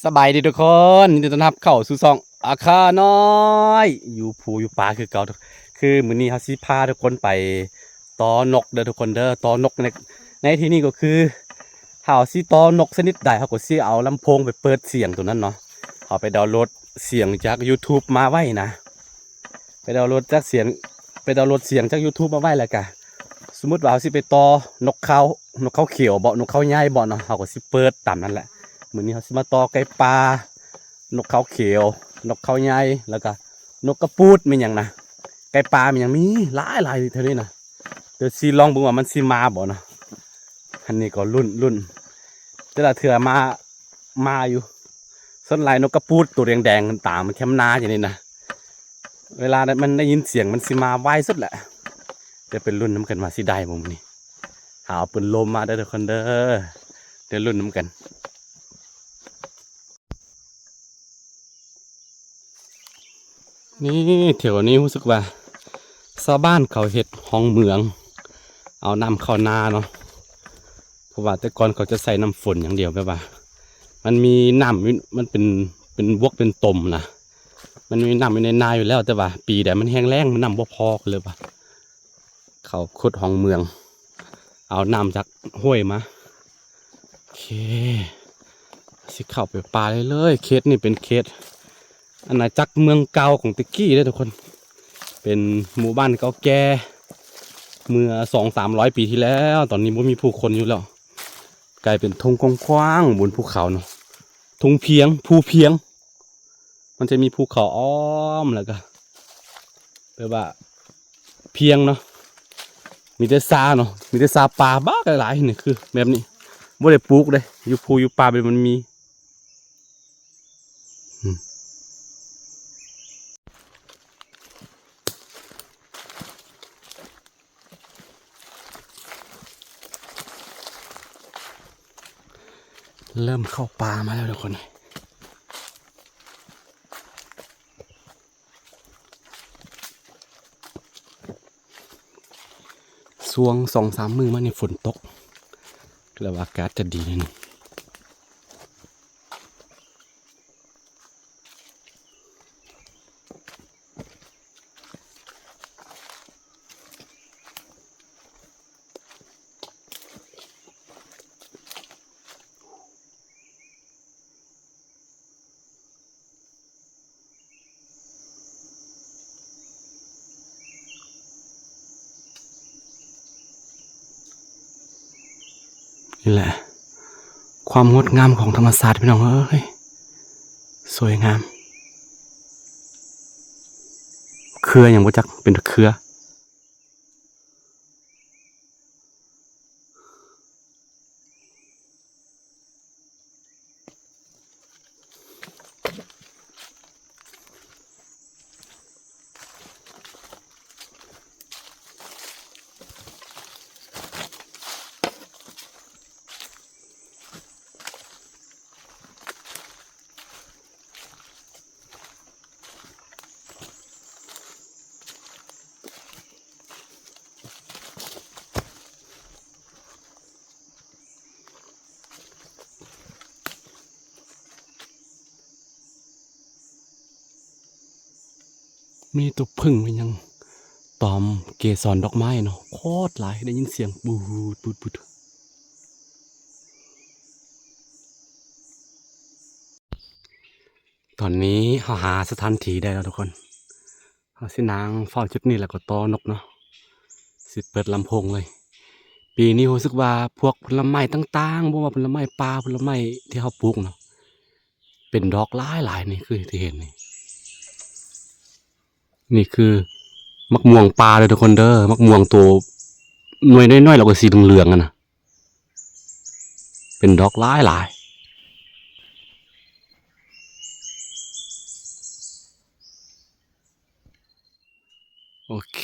ສະບາຍດີທຸກຄົນ ຍິນດີຕ້ອນຮັບເຂົ້າສູ່ຊ່ອງອາຄານ້ອຍ ຢູ່ພູຢູ່ປ່າຄືເກົ່າ. ຄືມື້ນີ້ເຮົາຊິພາທຸກຄົນໄປຕໍ່ນົກເດີທຸກຄົນເດີ. ຕໍ່ນົກໃນ ໃນທີ່ນີ້ກໍຄື ເຮົາຊິຕໍ່ນົກຊະນິດໃດ ເຮົາກໍຊິເອົາລຳໂພງໄປເປີດສຽງໂຕນັ້ນເນາະ. ເຮົາໄປດາວໂຫຼດສຽງຈາກ YouTube ມາໄວ້ນະ. ໄປດາວໂຫຼດຈາກສຽງ ໄປດາວໂຫຼດສຽງຈາກ YouTube ມາໄວ້ ແລ້ວກະ ສົມມຸດວ່າເຮົາຊິໄປຕໍ່ນົກເຂົາ ນົກເຂົາຂຽວບໍ ນົກເຂົາໃຫຍ່ບໍເນາະ ເຮົາກໍຊິເປີດຕາມນັ້ນແຫຼະ. ມື້ນີ້ເຮົາຊິມາຕໍ່ໄກ່ປ່າ ນົກເຂົາຂຽວ ນົກເຂົາໃຫຍ່ ແລ້ວກະນົກກະປູດ ແມ່ນຫຍັງນະ ໄກ່ປ່າແມ່ນຫຍັງ ມີຫຼາຍໆແຖວນີ້ນະ. ດຽວຊິລອງເບິ່ງວ່າມັນຊິມາບໍ່ເນາະ. ອັນນີ້ກໍລຸ້ນ ລຸ້ນ ແຕ່ລະເທື່ອມາ ມາຢູ່. ສ່ວນຫຼາຍນົກກະປູດໂຕແດງໆ ຕາມແຄມນາຢູ່ນີ້ນະ ເວລາມັນໄດ້ຍິນສຽງມັນຊິມາໄວສຸດແຫຼະ. ດຽວໄປລຸ້ນນຳກັນວ່າຊິໄດ້ບໍ່ມື້ນີ້. ຫາເອົາປືນລົມມາເດີທຸກຄົນເດີ. ດຽວລຸ້ນນຳກັນ. ນີ້ ແຖວນີ້ຮູ້ສຶກວ່າຊາວບ້ານເຂົາເຮັດຮ່ອງເມືອງ ເອົານ້ຳເຂົ້ານາເນາະ. ເພາະວ່າແຕ່ກ່ອນເຂົາຈະໃຊ້ນ້ຳຝົນຢ່າງດຽວ ແບບວ່າມັນມີນ້ຳຢູ່ ມັນເປັນ ເປັນບວກເປັນຕົມນະ ມັນມີນ້ຳຢູ່ໃນນາຢູ່ແລ້ວ. ແຕ່ວ່າປີໃດມັນແຫ້ງແລ້ງ ນ້ຳບໍ່ພໍ ກໍເລີຍວ່າ ເຂົາຂຸດຮ່ອງເມືອງ ເອົານ້ຳຈາກຫ້ວຍມາ. ໂອເຄ ຊິເຂົ້າໄປປ່າເລີຍໆ. ເຂດນີ້ເປັນເຂດອານາຈັກເມືອງເກົ່າຂອງແຕ່ກີ້ເດ້ທຸກຄົນ ເປັນໝູ່ບ້ານເກົ່າແກ່ເມື່ອສອງສາມຮ້ອຍປີທີ່ແລ້ວ. ຕອນນີ້ບໍ່ມີຜູ້ຄົນຢູ່ແລ້ວ ກາຍເປັນທົ່ງກວ້າງໆ ບົນພູເຂົາເນາະ ທົ່ງພຽງ ພູພຽງ. ມັນຈະມີພູເຂົາອ້ອມ ແລ້ວກະແບບວ່າພຽງເນາະ ມີແຕ່ຊາເນາະ ມີແຕ່ຊາປ່າບັກຫຼາຍໆ. ນີ້ຄືແບບນີ້ ບໍ່ໄດ້ປູກເດ້ ຢູ່ພູຢູ່ປ່າແບບມັນມີ. ອືມ ເລີ່ມເຂົ້າປ່າມາແລ້ວທຸກຄົນ. ຊ່ວງສອງສາມມື້ມານີ້ຝົນຕົກ ແລ້ວອາກາດຈະດີໜ້ອຍໜຶ່ງ. ນີ້ແຫຼະ ຄວາມງົດງາມຂອງທຳມະຊາດ ພີ່ນ້ອງເອີຍ ສວຍງາມ. ເຄືອຫຍັງບໍ່ຈັກ ເປັນເຄືອ. ມີຕົວເຜິ້ງ ມີຫຍັງ ຕອມເກສອນດອກໄມ້ເນາະ ໂຄດຫຼາຍ ໄດ້ຍິນສຽງປູດໆ. ຕອນນີ້ເຮົາຫາສະຖານທີ່ໄດ້ແລ້ວທຸກຄົນ ເຮົາຊິນັ່ງເຝົ້າຈຸດນີ້ ແລ້ວກໍຕໍ່ນົກເນາະ ຊິເປີດລຳໂພງເລີຍ. ປີນີ້ຮູ້ສຶກວ່າພວກຜົນລະໄມ້ຕ່າງໆ ບໍ່ວ່າຜົນລະໄມ້ປ່າ ຜົນລະໄມ້ທີ່ເຮົາປູກເນາະ ເປັນດອກຫຼາຍໆ ນີ້ຄືທີ່ເຫັນນີ້. ນີ້ຄືໝາກມ່ວງປ່າເດີທຸກຄົນເດີ ໝາກມ່ວງໂຕໜ່ວຍນ້ອຍໆ ແລ້ວກໍສີເຫຼືອງໆ ຫັ້ນນະ ເປັນດອກຫຼາຍໆ. ໂອເຄ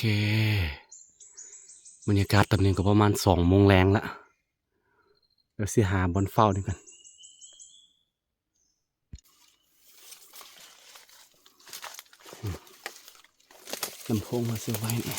ບັນຍາກາດຕອນນີ້ກໍປະມານສອງໂມງແລງລະ ດຽວຊິຫາບ່ອນເຝົ້ານີ້ກ່ອນ. ລຳໂພງເຮົາຊິໄວ້ນີ້.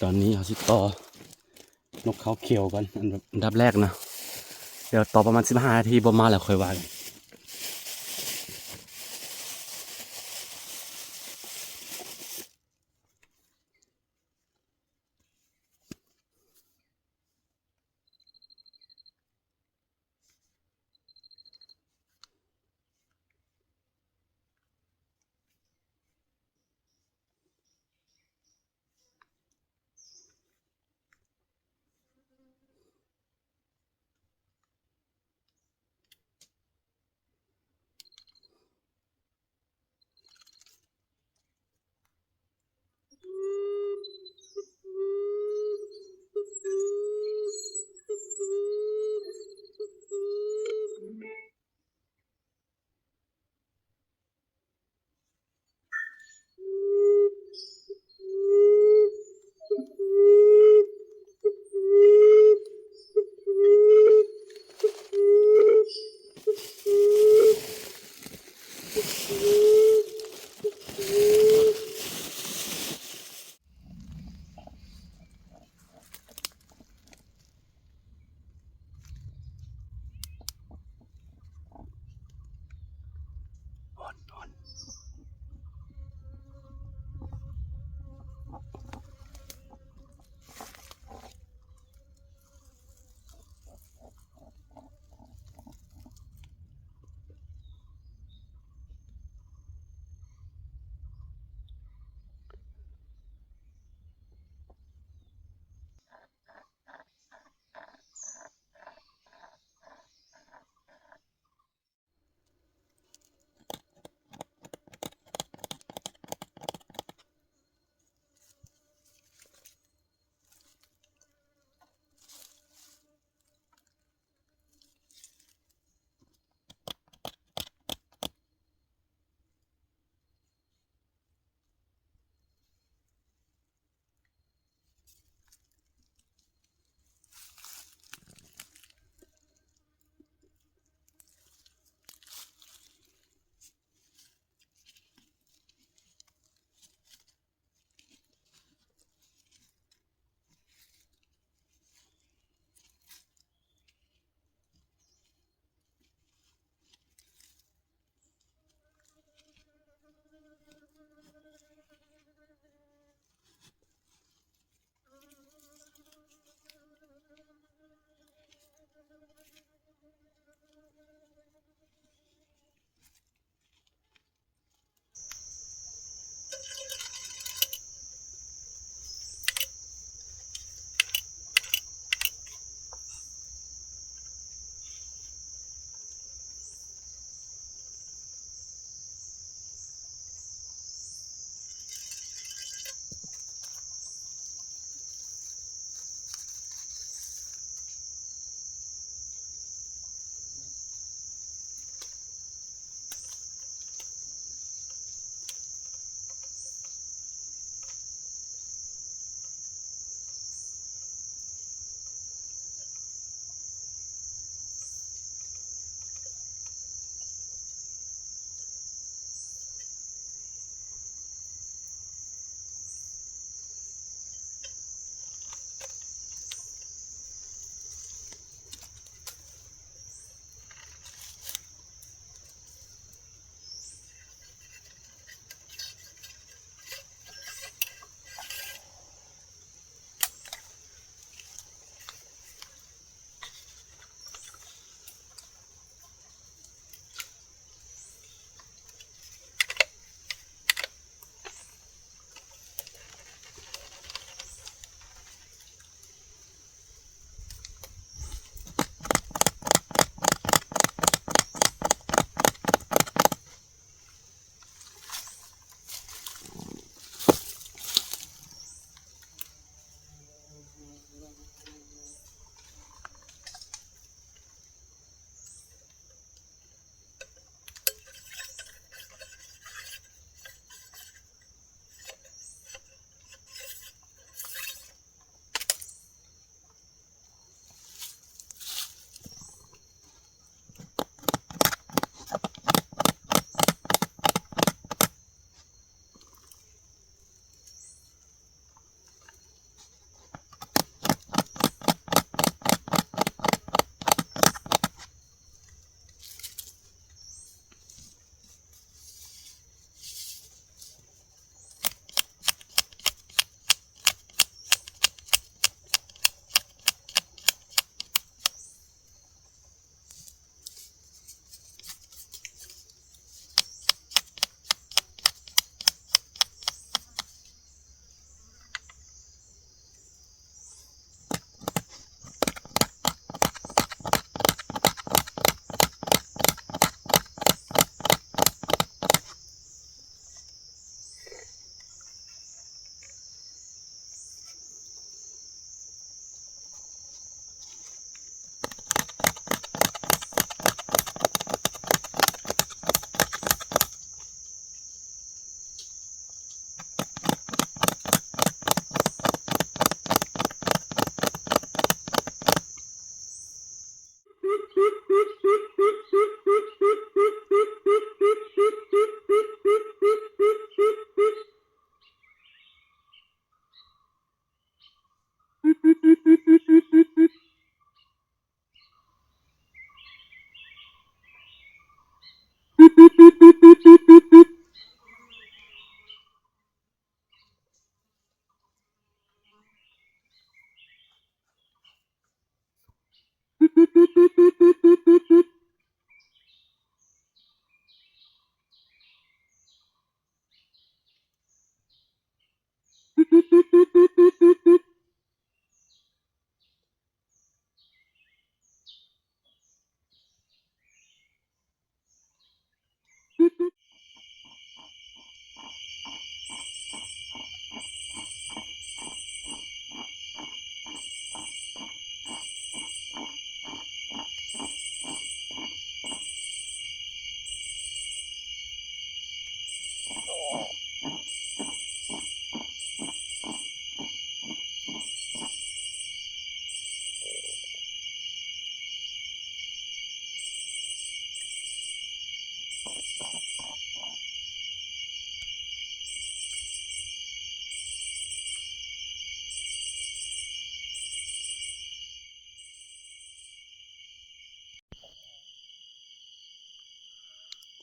ຕອນນີ້ເຮົາຊິຕໍ່ນົກເຂົາຂຽວກ່ອນ ອັນດັບແລກນະ. ດຽວຕໍ່ປະມານສິບຫ້ານາທີບໍ່ມາແລ້ວຄ່ອຍວ່າກັນ.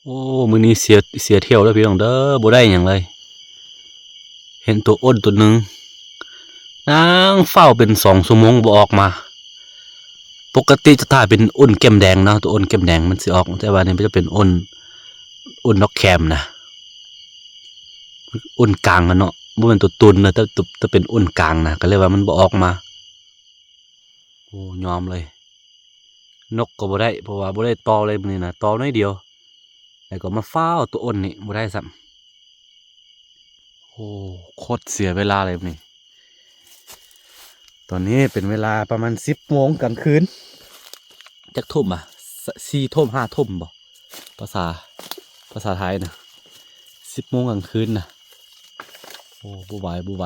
ໂອ້ ມື້ນີ້ເສຍ ເສຍທ່ຽວເດີພີ່ນ້ອງເດີ ບໍ່ໄດ້ຫຍັງເລີຍ. ເຫັນຕົວອົນຕົວໜຶ່ງ ນາງເຝົ້າເປັນສອງຊົ່ວໂມງບໍ່ອອກມາ. ປົກກະຕິຈະຖ້າເປັນອົນແກ້ມແດງເນາະ ຕົວອົນແກ້ມແດງມັນຊິອອກ ແຕ່ວ່ານີ້ມັນຈະເປັນອົນ ອົນດອກແຄມນະ ອົນກາງຫັ້ນເນາະ ບໍ່ແມ່ນຕົວຕຸນນະ ແຕ່ ແຕ່ເປັນອົນກາງນະ ກໍເລີຍວ່າມັນບໍ່ອອກມາ. ໂອ້ ຍອມເລີຍ ນົກກໍບໍ່ໄດ້ ເພາະວ່າບໍ່ໄດ້ຕໍ່ເລີຍມື້ນີ້ນະ ຕໍ່ໜ້ອຍດຽວ ແລ້ວກໍມາຟ້າວເອົາຕົວອົນນີ້ ບໍ່ໄດ້ຊ້ຳ. ໂອ້ ໂຄດເສຍເວລາເລີຍມື້ນີ້. ຕອນນີ້ເປັນເວລາປະມານສິບໂມງກາງຄືນ ຈັກທຸ່ມອະ ສ- ສີ່ທຸ່ມ ຫ້າທຸ່ມບໍ່ ພາສາ ພາສາໄທນະ ສິບໂມງກາງຄືນນະ. ໂອ້ ບໍ່ໄຫວ ບໍ່ໄຫວ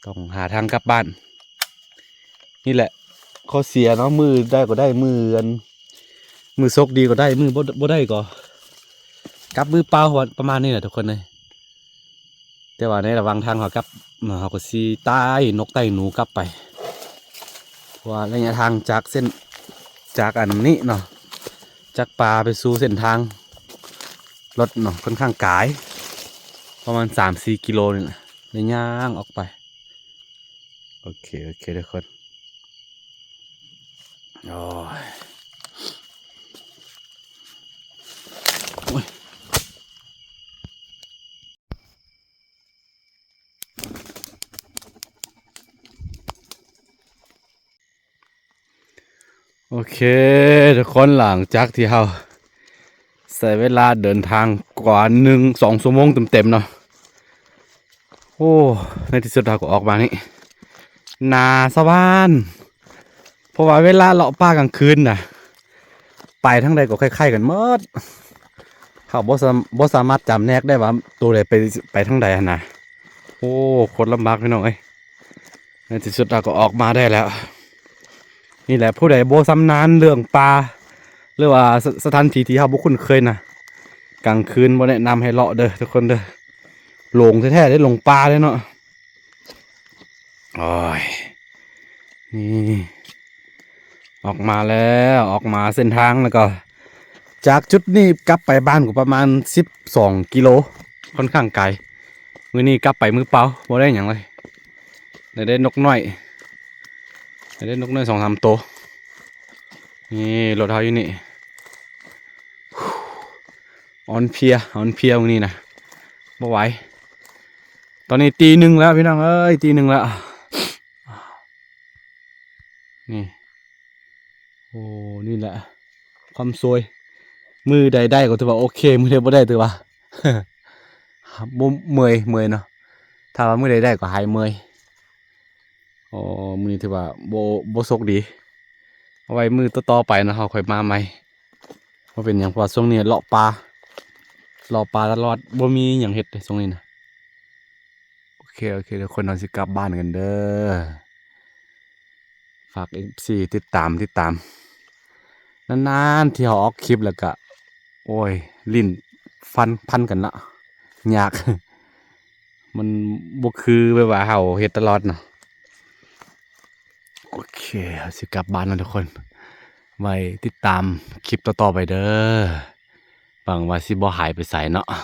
ຕ້ອງຫາທາງກັບບ້ານ. ນີ້ແຫຼະຂໍ້ເສຍເນາະ ມື້ໄດ້ກໍໄດ້ ມື້ອັນ ມື້ໂຊກດີກໍໄດ້ ມື້ບໍ່ ບໍ່ໄດ້ກໍກັບມືເປົ່າ ປະມານນີ້ແຫຼະທຸກຄົນເອີຍ. ແຕ່ວ່າໃນລະຫວ່າງທາງເຮົາກັບ ເຮົາກໍຊິໄຕ່ນົກໄຕ່ໜູກັບໄປ ເພາະວ່າໄລຍະທາງຈາກເສັ້ນ ຈາກອັນນີ້ເນາະ ຈາກປ່າໄປສູ່ເສັ້ນທາງລົດເນາະ ຂ້ອນຂ້າງກາຍ ປະມານສາມສີ່ກິໂລນີ້ແຫຼະ ໄດ້ຍ່າງອອກໄປ. ໂອເຄ ໂອເຄທຸກຄົນ ໂອ້ຍ ໂອ້ຍ. ໂອເຄທຸກຄົນ ຫຼັງຈາກທີ່ເຮົາໃຊ້ເວລາເດີນທາງກວ່າໜຶ່ງສອງຊົ່ວໂມງເຕັມໆເນາະ ໂອ້ ໃນທີ່ສຸດເຮົາກໍອອກມານີ້ ໜ້າສະຫວ່ານ ເພາະວ່າເວລາເລາະປ່າກາງຄືນນະ ໄປທາງໃດກໍຄ້າຍໆກັນໝົດ ເຮົາບໍ່ສາ ບໍ່ສາມາດຈຳແນກໄດ້ວ່າໂຕໃດໄປ ໄປທາງໃດຫັ້ນນະ. ໂອ້ ໂຄດລຳບາກພີ່ນ້ອງເອີຍ ໃນທີ່ສຸດເຮົາກໍອອກມາໄດ້ແລ້ວ. ນີ້ແຫຼະ ຜູ້ໃດບໍ່ຊຳນານເລື່ອງປ່າ ຫຼືວ່າສະ ສະຖານທີ່ທີ່ເຮົາບໍ່ຄຸ້ນເຄີຍນະ ກາງຄືນບໍ່ແນະນຳໃຫ້ເລາະເດີທຸກຄົນເດີ ຫຼົງແທ້ໆເດ້ ຫຼົງປ່າເດ້ເນາະ. ໂອ້ຍ ນີ້ ອອກມາແລ້ວ ອອກມາເສັ້ນທາງ ແລ້ວກໍຈາກຈຸດນີ້ກັບໄປບ້ານກໍປະມານສິບສອງກິໂລ ຂ້ອນຂ້າງໄກ. ມື້ນີ້ກັບໄປມືເປົ່າ ບໍ່ໄດ້ຫຍັງເລີຍ ໄດ້ ໄດ້ນົກນ້ອຍ ໄດ້ ໄດ້ນົກນ້ອຍສອງສາມໂຕ. ນີ້ລົດເຮົາຢູ່ນີ້ ອ່ອນເພຍ ອ່ອນເພຍມື້ນີ້ນະ ບໍ່ໄຫວ. ຕອນນີ້ຕີໜຶ່ງແລ້ວພີ່ນ້ອງເອີຍ ຕີໜຶ່ງແລ້ວ ນີ້ ໂອ້ ນີ້ແຫຼະຄວາມຊວຍ ມື້ໃດໄດ້ກໍຖືວ່າໂອເຄ ມື້ໃດບໍ່ໄດ້ຖືວ່າ ບໍ່ ເມື່ອຍ ເມື່ອຍເນາະ ຖ້າວ່າມື້ໃດໄດ້ກໍຫາຍເມື່ອຍ. ໂອ້ ມື້ນີ້ຖືວ່າບໍ່ ບໍ່ໂຊກດີ ເອົາໄວ້ມື້ຕໍ່ໆໄປເນາະ ເຮົາຄ່ອຍມາໃໝ່ ບໍ່ເປັນຫຍັງ ເພາະວ່າຊ່ວງນີ້ເລາະປ່າ ເລາະປ່າຕະຫຼອດ ບໍ່ມີຫຍັງເຮັດເດ້ຊ່ວງນີ້ນະ. ໂອເຄ ໂອເຄ ທຸກຄົນ ເຮົາຊິກັບບ້ານກັນເດີ ຝາກເອັຟຊີຕິດຕາມ ຕິດຕາມ ນານໆທີ່ເຮົາອອກຄລິບ ແລ້ວກະ ໂອ້ຍ ລີ້ນຟັນພັນກັນລະ ຍາກ ມັນບໍ່ຄືແບບວ່າເຮົາເຮັດຕະຫຼອດເນາະ. ໂອເຄ ເຮົາຊິກັບບ້ານແລ້ວທຸກຄົນ ໄວ້ຕິດຕາມຄລິບຕໍ່ໆໄປເດີ ຫວັງວ່າຊິບໍ່ຫາຍໄປໃສເນາະ.